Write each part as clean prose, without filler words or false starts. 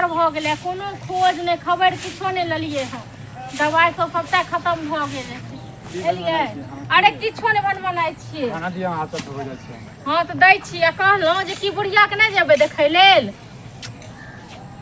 ऊपर भऽ गेलै, कोनो खोज नहि, खबर किछो नहि लेलियै हँ। दवाइ सब सबटा खतम भऽ गेलै। एलियै? अरे किछो नहि बनबनाइ छियै। खाना दिअ, हाथ सब धोबै जाइ छियै। हँ तऽ दै छी। आ कहलहुँ जे कि बुढ़ियाके नहि जेबै देखै लेल?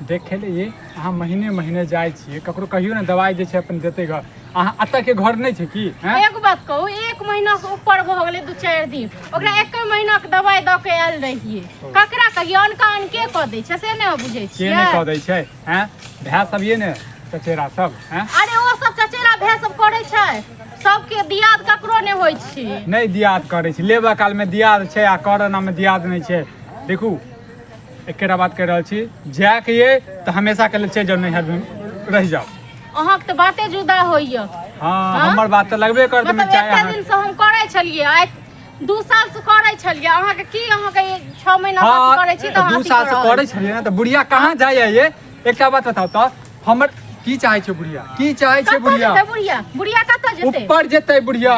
देखै लिए अहाँ महीने महीने जाइ छियै, ककरो कहियो ने दवाइ जे छै अपन देतै घर। अहाँ एतऽ के घर नहि छै की? हैं? एगो बात कहू, एक महीना से ऊपर भऽ गेलै 2-4 दिन, ओकरा एक महीना के दवाइ दऽ के आयल रहियै। ककरा कहियै? अनका अनके कऽ दै छै से नहि बुझै के छियै? नहि कऽ दै छै? हैं, भाय सब ये ने चचेरा सब? हैं? अरे ओ सब चचेरा भाय सब करै छै, सबके दियाद ककरो नहि होइ छै। नहि दियाद करै छै, लेबऽ कालमे दियाद छै आ करऽ नाममे दियाद नहि छै। देखू, एकेटा बात कहि रहल छी, जायके ये तऽ हमेशाके लेल चलि जाउ, नैहरमे रहि जाउ। अहाँके तऽ बाते जुदा होइया। हँ, हमर बात तऽ लगबे करत। मतलब मिरचाइ एते अहाँ दिन से हम करै छलियै, आइ 2 साल से करै छलियै, अहाँके की अहाँके 6 महीना से हँ करै छी तऽ तऽ अहाँ 2 अथी साल से कऽ करै रहल छलियै ने, तऽ बुढ़िया कहाँ जाइया ये? एकटा बात बताउ तऽ, हमर की चाहै छै बुढ़िया? की चाहै छै कतऽ बुढ़िया? जेतै बुढ़िया? बुढ़िया कतऽ जेतै? ऊपर जेतै बुढ़िया।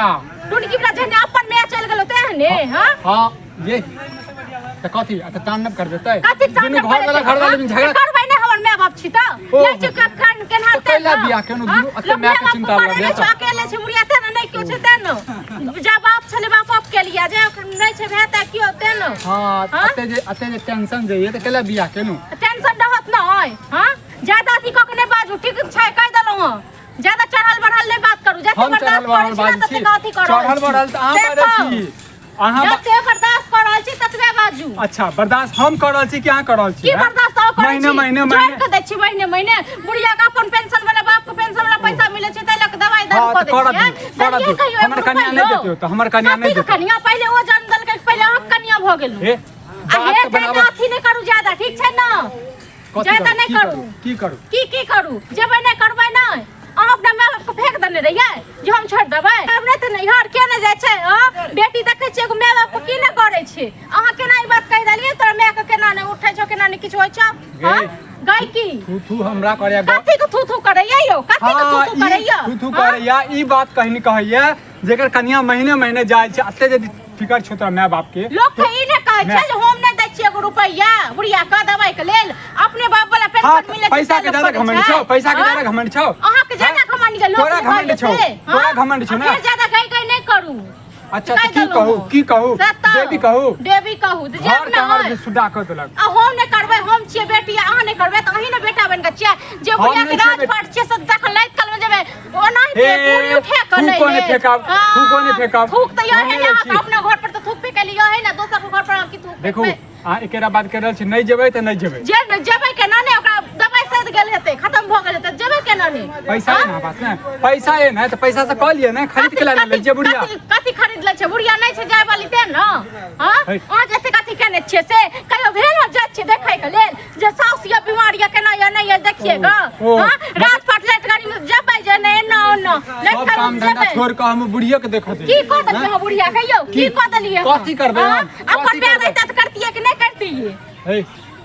टुनकी वला जहने अपन माय चलि गेलो तेहने? हँ। हँ ये तऽ कथी तऽ तांडव कर देतै? कथी दुनू तांडव घर वाला घर वाला झगड़ा करबै? नहि, हमर माय बाप छी तऽ ओ। नहि छै कखन केना तऽ कैला बियाह केलहुँ? दुनू एते मायके चिन्ता लगै लगै छै। अकेले छै बुढ़िया तें ने, नहि केओ छै तें ने। जा बाप छलै, बाप बाप के लिया, जे नहि छै भाय तऽ केओ तें ने। हँ। हँ? एते जे टेंशन जे ये तऽ कैला बियाह केलहुँ? टेंशन रहत नहि। हँ, ज्यादा अथी कऽ के नहि बाजू, ठीक छै? कहि देलहुँ हँ, ज्यादा चढ़ल बढ़ल नहि बात करू। जते हम चढ़ल बर्दाश्त करै बढ़ल छी ने बाजै छी? ततेक अथी कऽ रहल चढ़ल छी। बढ़ल तऽ अहाँ से बाजै तऽ छी अहाँ जते बर्दाश्त कऽ रहल छी ततबे बाजू। अच्छा, बर्दाश्त हम कऽ रहल छी कि अहाँ कऽ रहल छी? की हैं? बर्दाश्त अहाँ करै महीने छी? महीने जोड़ि महीने कऽ दै छी महीने महीने बुढ़िया के अपन पेंशन वाला, बाप के पेंशन वाला पैसा मिलै छै, ताहि लऽ कऽ दवाइ दारू हँ कऽ तऽ दै करऽ छियै। दियौ, करऽ देलियै दियौ। कहियो हमर एगो कनिया नहि रुपैयो? देतै तऽ हमर कनिया नहि कथी के देतै। कनिया? पहिले ओ जन्म देलकै कि पहिले अहाँ कनिया भऽ गेलहुँ? हे आ बात हे तऽ जादा बनाबऽ अथी नहि करू ज्यादा, ठीक छै ने? कथी ज्यादा करू? नहि की करू। करू? की करू? की की करू? जेबै नहि करबै नहि। अहाँ अपना माय बापके फेंक देने रहियै जे हम छोड़ि देबै, आब नहि तऽ नैहर के नहि जाइ छै? हँ, बेटी देखै छियै एगो माय बापके की नहि करै छै। अहाँ केना ई बात कहि देलियै, तोरा मायके केना नहि उठै छौ, केना नहि किछु होइ छौ? हँ गे। गाय की थू थू हमरा करैया कथी के थू थू करैया यौ? कथी के थू हँ थू ई करैया? थू थू हँ? करैया। ई बात कहीं कहैया, जेकर कनिया महीने महीने जाइ छै, अते यदि फिकर छौ तोरा माय बाप के। लोक के ई नहि कहै छै माय- जे हम नहि दै छियै एगो रुपैआ बुढ़िया के दवाइ के लेल, अपने बाप वाला हाँ पेंशन मिलै छै पैसा से के लोक ज्यादा करै घमंड छै। छौ, पैसा के हाँ? ज्यादा घमंड छौ। अहाँके ज्यादा घमंड के लोक तोरा नहि कहै घमंड छौ, से, तोरा हाँ? घमंड छौ आ ने? फेर ज्यादा गई गई नहि करू। अच्छा, तऽ कहि की देलहुँ कहू? हम। की कहू? से तऽ देवी कहू? देवी कहू तऽ घर जेब के ने हमर होय। जे सुड्डा कऽ देलक। आ हम नहि करबै? हम छियै बेटी, अहाँ नहि करबै तऽ अहीं ने बेटा बनि कऽ छियै जे हम बुढ़िया नहि के छियै राजपाट छियै से देखल लाइत काल मे जेबै ओनाहिते हे, पूरी उठे कऽ थूको नहि नहि लेत। फेकब, थूको नहि फेकब। थूक तऽ हम यहे नहि ने अहाँ छी। तऽ अपना घर पर तऽ थूक फेकलियै है ने, दोसर के घर पर अहाँ की थूक देखू, फेकबै? अहाँ एकेटा बात कहि रहल छी, नहि जेबै तऽ नहि जेबै। जे जेबै केना ने? ओकरा दवाइ सैद गेल हेतै, खतम भऽ गेल हेतै, जेबै केना ने? पैसा है ना पास में? पैसा है ना तऽ पैसा से कऽ लिअ ने, खरीद के ला लै छियै बुढ़िया। कथी कथी खरीद लै छै? बुढ़िया नहि छै जाय वाली तें ने। हँ, है। अहाँ जते कथी केने छियै से कहियो भेल हो जाइ छियै देखै के लेल जे साउस या बीमार या केना या नहि या देखिए ग? ओ, हँ, राजपाट लाइट गाड़ी में जेबै जे नहि एना ओना लाइट सब गाड़ी काम में धंधा जेबै। छोड़ कऽ हम बुढ़िया के देखऽ की देबै। कऽ देलियै अहाँ बुढ़िया कहियौ? की कऽ देलियै अहाँ? कथी करबै हँ? हम? अपन कथी माय करबै? रहितै तऽ करतियै कि नहि करतियै? हे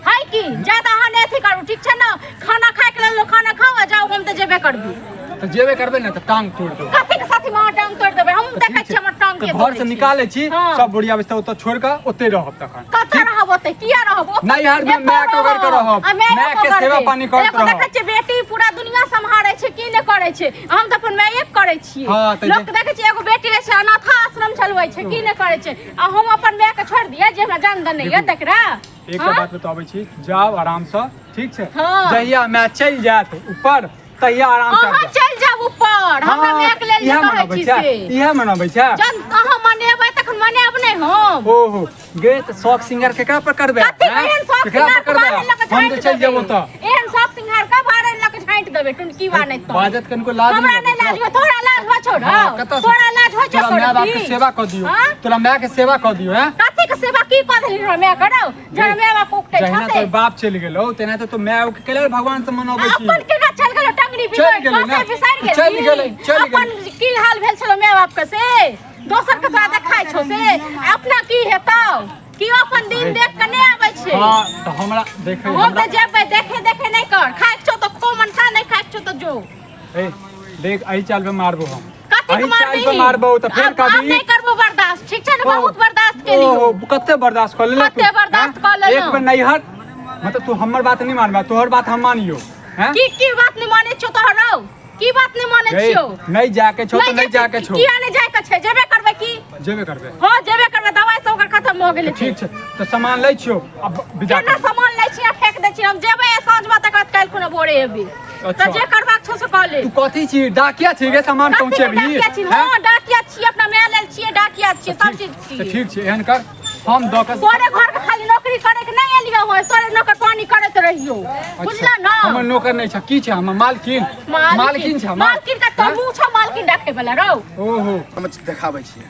है की ज्यादा अहाँ नहि अथी करू, ठीक छै ने? खाना खाय के लेल खाना खाओ आ जाउ, हम तऽ जेबे करबी। तऽ जेबे करबै ने तऽ टांग तोड़ देबै। कथी के साथी में अहाँ टांग तोड़ि देबै? हमहूँ तऽ देखै ठीक छियै हमर टांग तऽ के घर तोड़ै से छी। निकालै छी हँ। सब बुढ़िया बिस्तर ओतऽ छोड़ कऽ ओतै रहब तखन। कतऽ रहब ओतै? किया रहब ओतऽ? नैहर मे एतऽ माय के ओगर के रहब। आ माय माय के ओगर सेवा के। पानी करैत एगो रहब। देखै छियै बेटी पूरा दुनिया सम्हारै छै, की नहि करै छै, हम तऽ अपन माये के करै छियै। हँ, तऽ लोक जे- देखै छियै एगो बेटी रहै छै, अनाथा आश्रम चलबै छै, की नहि करै छै, आ हम अपन माय के छोड़ि दियै जे हमरा जान देने यऽ तकरा? एकटा हँ? बात बताबै छी, जाउ आरामसँ, ठीक छै? हँ। जहिया माय चलि जायत ऊपर तहिया आराम से अहाँ आबि जाउ। चलि जाउ ऊपर, हमरा हँ, माय के लेल जे इएह कहै मनाबै छी छै? से इएह मनाबै छै? जन अहाँ मनेबै तखन मनायब नहि हम। ओहो गे, तऽ शौक सिंगार केकरा पर करबै? कथी हैं? एहन शौक केकरा सिंगार पर के करबै? बाहर लऽ के हम तऽ झाँटि चलि जेबो देबै। तऽ एहन शौक सिंगार के बाहर लऽ के झाँटि देबै टुनकी बा नहि तऽ। बाजत कनिको लाज हमरा नहि नहि लगै लाज छौ? होय, तोरा लाज होइ छौ हँ, रौ? कतऽ से? तोरा लाज होइ छौ? तोरा माय बाप के करती? सेवा कऽ दियौ। हाँ? तोरा माय के सेवा कऽ दियौ। हैं? कथी के सेवा की कऽ देली हमरा माय के रौ? जहन माय बाप उकटै जहिना छौ से तोर बाप चलि गेलौ तेना तऽ तो माय के केला भगवान से मनबै छी। अपन केना चल गेलो टंगरी चलि बिगड़ गेलै ने। कसे बिसरि गेली? चलि गेलै, चलि अपन गेलै। की हाल भेल छलो माय बाप के से दोसर के तोरा देखाइ छौ से अपना की हेतौ? की अपन दिन देख के नहि आबै छै? हँ तऽ हमरा देखै हम हमरा तऽ जेबै देखे देखे नहि कर। खाइके छौ तऽ खो मनसा, नहि खाइके छौ तऽ जो। ए देख, एहि चाल पे मारबो हम। कथी एहि के चाल मारबही? पे मारबो तऽ फेर आब आब कभी नहि करबो बर्दाश्त, ठीक छै ने? बहुत बर्दाश्त केलियो। ओहो, कते बर्दाश्त कऽ लेलक? कते बर्दाश्त कऽ लेलहुँ? एक बेर नैहर मतलब तू हमर बात नहीं मानबा, तोहर बात हम मानियो हैं? की की बात नहीं माने छो तोहर रौ? की बात नहीं माने गई, छियो? नहीं जाके छो तो नहीं जाके छो। किया नहीं जाके छै? जेबे करबै की? जेबे करबै। हां, जेबे करबै, दवाई सब ओकर खत्म भ गेलै। ठीक छै, तऽ सामान लै छियो अब विदा केना कर। सामान लै छी आ फेंक दै छी? हम जेबै आ साँझ मे, तकर बाद काल्हि खुना भोरे एबै। अच्छा। तऽ जे करबाक छौ से कऽ ले। तू कथी छी, डाकिया छी गे सामान कथी के पहुँचेबही? डाकिया छी? हैं? हँ, डाकिया छी, अपना माय लेल छियै, डाकिया छियै, सब चीज तऽ छियै। ठीक छै, एहन कर, हम दऽ कऽ तोरे घर के खाली नौकरी करे के नहीं एलियो हो, तोरे नौकर पानी करैत रहियो, बुझला ना? हमर नौकर नहीं छै, की छै हमर मालकिन? मालकिन छै हमर। मालकिन का तो मुंह छौ मालकिन रखे वाला रौ। ओहो, हम देखाबै छियै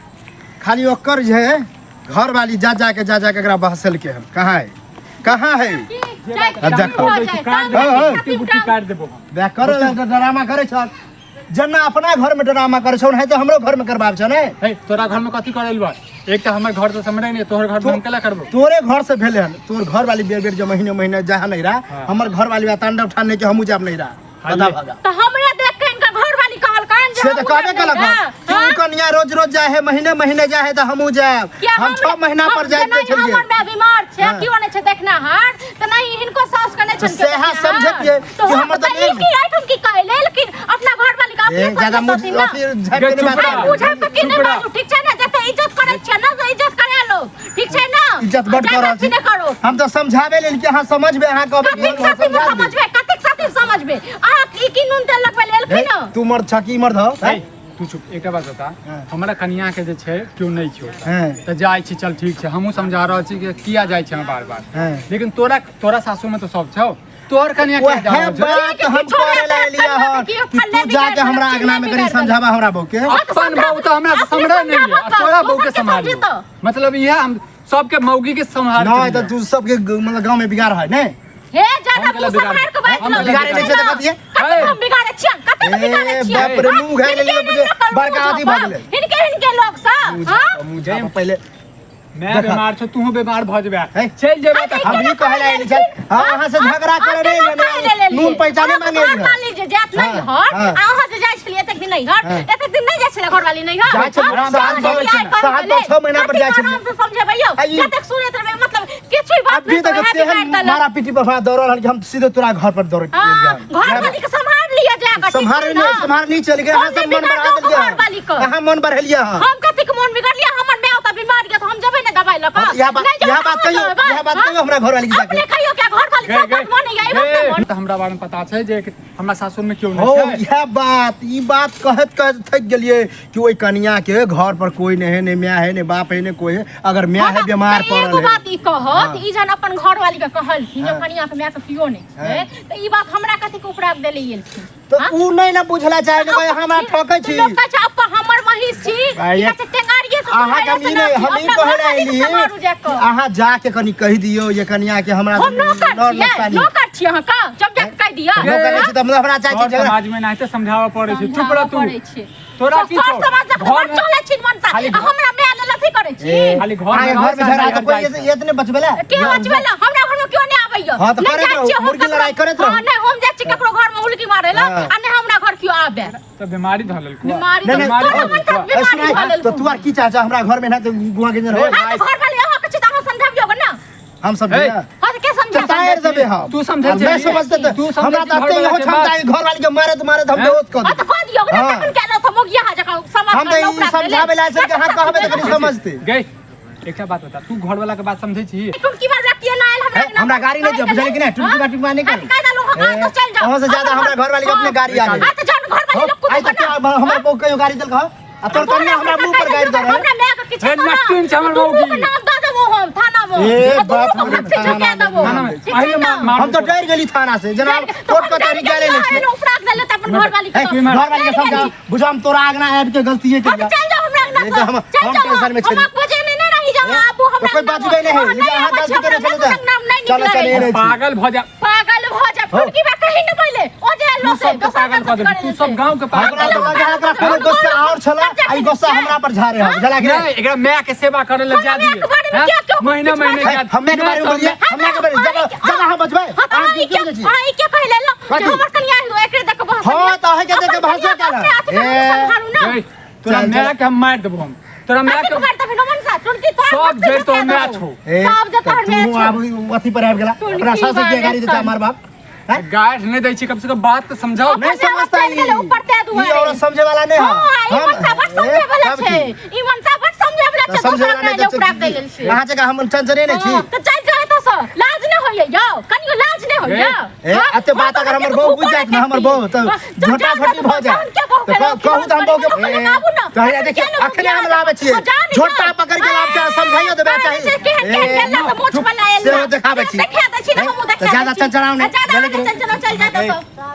खाली ओकर जे है घरवाली, जा जा के जा जा के एकरा बहसलके हन। कहाँ है, कहाँ है? की जाय अब देखो। भऽ जाय, काट काम हाँ, हाँ। बुट्टी बुट्टी काट देबो हम। देख कर ड्रामा करै छल, जेना अपना घर में ड्रामा करै छौ ओनाहिते हमरो घर में करबाब छौ ने। हे, तोरा घर में कथी करल बा? एक तऽ हमर घर तऽ समरे नहीं, तोहर घर में हम केला करबो? तोरे घर से भेले हन। तोर घर वाली बेर बेर जो महीने महीने जहाँ नहीं रहा, हाँ। हमर घर वाली बा तांडव ठाने के हमहूँ जाब नहीं रहा। हाँ, बता ये। भगा। तो हमरे देख के इनका घर वाली कहलकन जे से तो हमहूँ कहबे जाब कलक नहीं रहा। कि उ कनिया रोज रोज जाए है, महीने महीने जाए है, तो हमहूँ जाएब। किया हम 6 महीना पर हम जाए जेना छलियै। हमर माय बीमार छै, हाँ। केओ नहि छै देखनाहार, तऽ नहि हिनको सास के नहि तऽ छनि केओ सएह देखनिहार। समझतियै तऽ कि हम हमर तऽ तऽ ई की एहिठाम की कहै लेलखिन अपना घर वाली के अपने ए, ज्यादा मुझ समझतथिन ना। अथी झाँपि गे, के चुप नहीं बात रह। करू। बुझायब तऽ की चुप नहि रह। बाजू, ठीक छै ने? जते इज्जत करै छियै ने, से इज्जत करै लोग, ठीक छै ने? इज्जत बड ज्यादा कर रहल अथी छी। नहि करू। हम तऽ समझाबे लेल कि अहाँ समझबै, अहाँ कहबै कि कतेक हम साथी समझा देब। समझबै, कतेक साथी समझबै? अहाँ की की नून तेल लगबै लेलखिन? हे, तू मर्द छ कि मर्द हौ? हे, तू चुप। एकटा बात बता, हाँ। हमरा कनिया के जे छै केओ नहि छै ओतऽ। हाँ। तऽ जाइ छी, चल ठीक छै, हमहूँ समझा रहल छी कि किया जाइ छै बार बार, हाँ। लेकिन तोरा तोरा सासु में तऽ सब छौ, तोहर कनिया किया जा वएह रहल छौ? बात हम किछो करे नहि ला एलियै कनिया हन के कि तू फल्ले जाके बिगाड़ि हमरा देलक, अंगना में कनी चिल्ले समझाबा हमरा बहू के। हाँ, तऽ अपन समझा- बहू तऽ हमरा अपने समझै नहीं है, समझाबऽ आ तोरा बहू के दोसर के सम्हारियौ। समझेतौ। मतलब इएह हम सबके मौगी के सम्हार नहीं तऽ तू सबके मतलब गांव में बिगाड़ है ने? हे, ज्यादा हम केला मुंह सम्हार के बाजि हम लो। केला बिगाड़े नहि छै तऽ कथिए? कतेक हम बिगाड़े छियन, कतेक ए, बिगाड़े छियन? बाप रे, मुँह घायल हिनके गेलै, नहि नकल बड़का मुँह अथी भऽ छौ, गेलै। हिनके हिनके लोग सब, हाँ? मुँह झाप पहिले। मैं देखा। बीमार छौ, तूहू बीमार भऽ जेबे, हे। चलि जेबे तऽ। हम ई कहै ला एली छल, हाँ, अहाँ से झगड़ा करे नहीं, नून पैसा नहीं मांगे घर वाली जे जात नहीं हाँ, हर, हाँ। आ अहाँ जे जाइ छलियै एतेक दिन नहीं हर, हाँ। एतेक दिन नहीं जाइ छलै घरवाली नहीं हर। जाइ छलियै, हाँ, सात कहाँ दस- गेलियै, आइ सात कहै दस छओ महीना पर जाइ कतेक छलियै। आराम से समझेबै यौ, आ ई- जतेक सुनैत रहबै, मतलब किछु ही बात अभी नहि तक तऽ वएह तेहन बिगाड़ि देलक। मारा पीटी पर हमरा दौड़ल हन कि हम सीधे तोरा घर पर दौड़ हाँ, घर वाली के सम्हार लिअ जाकऽ, ठीक सम्हार छै नहीं ना? सम्हार नहीं चल गए, अहाँ हम सब नहि मन बढ़ा बिगाड़लहुँ देलियै। घर वाली के। अहाँ मन बढ़ेलियै हन। हम कतेक मोन बिगड़लियै? हमर माय ओतऽ बीमार यऽ तऽ हम जेबै ने दवाइ लऽ कऽ? हाँ, इएह बात- नहि जेबै इएह तऽ बात अहाँ कहियौ, जेबै, इएह बात हाँ? कहियौ हमरा घरवाली के जाके। अपने कहियौ कि घर वाली सब बात मानैया, ई बात नहि मानैया। तऽ हमरा बारे में पता छै जे हमरा सासुर में केओ हो नहि छै। इएह बात, ई बात कहैत कहैत थकि गेलियै कि ओहि कनिया के घर पर कोई नहीं है, नहीं माय है, नहीं बाप है, नहीं कोई है। अगर माय है बीमार तऽ एगो पड़ल है। बात ई कहत, ई जहन अपन घर वाली के कहलखिन जे कनिया के माय के केओ नहि छै, तऽ ई बात हमरा कथी के उपराग देले एलखिन? तऽ उ नहि ने बुझला चाहे जे भाई हमरा ठकै छी। लोक कहै छै अपन हमर महीष छी, भाई, ई कहै छै टेंगारिये से अहाँ के हम ई नहि हम ई कहै लए एली सम्हारू जा कि कऽ। अहाँ जाके कनि कहि दियौ ये कनिया के हमरा हम नौकर नर छियै, नक्साली। नौकर छियै अहाँके, जब जा कऽ कहि दिअ। नौकर नहि छी तऽ हमरा चाहे छी तोहर झगड़ा। समाज में एनाहिते समझाबऽ पड़ै छै, चुप रह तू। पड़ै छै। तोरा की सर छौ? समाज लग घर बड़ में- चलै छी मनसा, खाली आ घर- हमरा माय लेल अथी करै छी। खाली घर अहाँके में घर में झगड़ा तऽ कोई जाइ छै। एतने बचबै लए? के बचबै ला? हमरा घर में केओ नहि आबैया। हाँ, तऽ नहि करैत जाइ रहू, छियै हम मुर्गी ककरो- लड़ाई करैत रहू। हाँ, नहि हम जाइ छी ककरो घर में हुलकी मारै ला, हाँ। आ नहि हमरा घर केओ आबे। तऽ बीमारी धऽ लेलकौ। बीमारी नहि, तऽ नहि, तोरा मन तक ए, बीमारी सुनाइ, धऽ लेलकौ। तऽ तू आर की चाहै छ हमरा घर में एनाहिते गुआ के हो? हाँ, तऽ घर वाली अहाँके छी तऽ अहाँ समझाबियौ गे ना। हम सब ए, दिया। हाँ, तऽ के समझा? तऽ तारि देबै हम। तू समझै हम नहि छी? समझतै तऽ तू समझै हमरा छी तऽ एते घरवाला इहो के क्षमता बात? है, घरवाली के मारैत मारैत हम हैं? बेहोश कऽ हाँ, देबै। तऽ कऽ दियौ गे ना, हाँ। तखन किया लऽ मोगिया जकाँ समाज हम तऽ पर ई लौका देले। समझाबै लए आयल छलियै कि अहाँ कहबै तऽ कनि समझतै। गई, एकटा बात बता, तू घर वाला के बात समझै छी? टुटकी बार रखिए ना आयल हमरा। हे, हमरा गाड़ी नहि दिअ, बुझलियै कि नहि? टुटकी बार टुटकी बार नहि करू। कह देलहुँ हम, अहाँ तऽ चलि जाउ। अहाँ से ज्यादा हमरा घरवाली के अपने गाड़ी आ गेल। हाँ, तऽ जहन घरवाली लोग आइ कुछ तक हमर बहू कहियो गाड़ी देलक हँ? आ तोर कनिया हमरा मुंह पर गाड़ी दे रहल। हमरा माय के किछु हे, ना। नट्टिन छै हमर दुनू के मौगी। नाम दऽ देबो हम थाना मे। ए, आ दुनू बाप के रे, फांसी थाना झुका मे। देबो। थाना मे। ठीक छै आइयो ना? मार- हम तऽ डर गेली थाना से, जेना कोर्ट कचहरी गेले नहि छियै। उपराग देले तऽ अपन घरवाली के हे, तऽ- घरवाली के समझा, बुझा हम तोरा आगना आबि के गलतीये हम केलियै। चल जाओ हमरा अंगना नहीं से। तो हम चल हम जाओ, टेंशन में हम छली। आपको जेने नहीं रही जाओ, आबू तो हमरा कोई अंगना बचबे नहीं है, में। लेकिन अहाँ आबै गलती छी, केने हमरा छलियै तऽ। अंगना में नहीं चलो, निकलै चलो, रही। एने छी। पागल भऽ जा। पागल भऽ जा। हो। फुटकी बा कहीं न पहिले ओ जे तू लो से सबके दोसर पागल कऽ के देबही, तू सब गाँव के पागल हमरा कऽ तऽ देबही। लगे एकरा कोनो गुस्सा आओर छलै, आ ई गुस्सा हमरा पर झारे है, बुझला कि नहीं, नहि? एकरा माय के सेवा करे लए जा हमरा दिए। के बारे में हैं? क्या क्यों महीना कुछ महीने बात- के हम्मे के बारे में बोलिए, हम्मे के बारे में जगह जगह अहाँ बचबै, हाँ, तऽ अहाँ अहाँ की ई की के बुझै छी? अहाँ ई के कहि लेलहुँ जे कथी? हमर कनिया है, एकरे देख के बहस हाँ, तऽ अहाँके देख के बहसो केलक। ए, सम्हारू ना। गई, तोरा चल, माय चल। के हम मारि देबो हम। तोरा माय कथी के मार देबै नमन साथ? टुनकी तोहर सब भक्ति जरि तोहर झुका माय देबौ। छौ। ए, सब जे तऽ तोहर माय तू छौ। आब अथी पर आबि गेला टुनकी अपना सास के बारे गाड़ी देता तन। मार बाप हैं? गारि नहि दै छी, कम से कम बात तऽ समझाओ। नहीं अपन माय बाप समझता चलि गेलै ई। ऊपर तै ई दुआरे। औरत समझे वाला नहीं है। हाँ, ई मनसा बड़ समझे वाला तब छै। की? ई मनसा बड़ समझे वाला तऽ छै, समझे दोसरा वाला के नहीं ओकरा तऽ कहि लेल छै। अहाँ जकाँ हम चंचले नहि छी। हाँ, तऽ चलि जाउ एतऽसँ। लाज नहि होइए यौ, कनियो लाज नहि होइए। ए, हाँ? एते बात अगर हमर बहू बुझि जायत ने, हमर बहू तऽ झोटा झोटी भऽ जायत। तऽ कहू तऽ हम बहूके तऽ हैया देखियौ, अखने हम लाबै छियै। झोटा पकड़ि के लाब के समझाइयो देबा चाही। ए, चुप, सेहो देखाबै छी। देखा दै छी ने, हमहूँ तऽ देखा ज्यादा दै छी। चंचलाउ नहि। ज्यादा गेलै कि चंचलाउ, चलि जाउ एतऽसँ।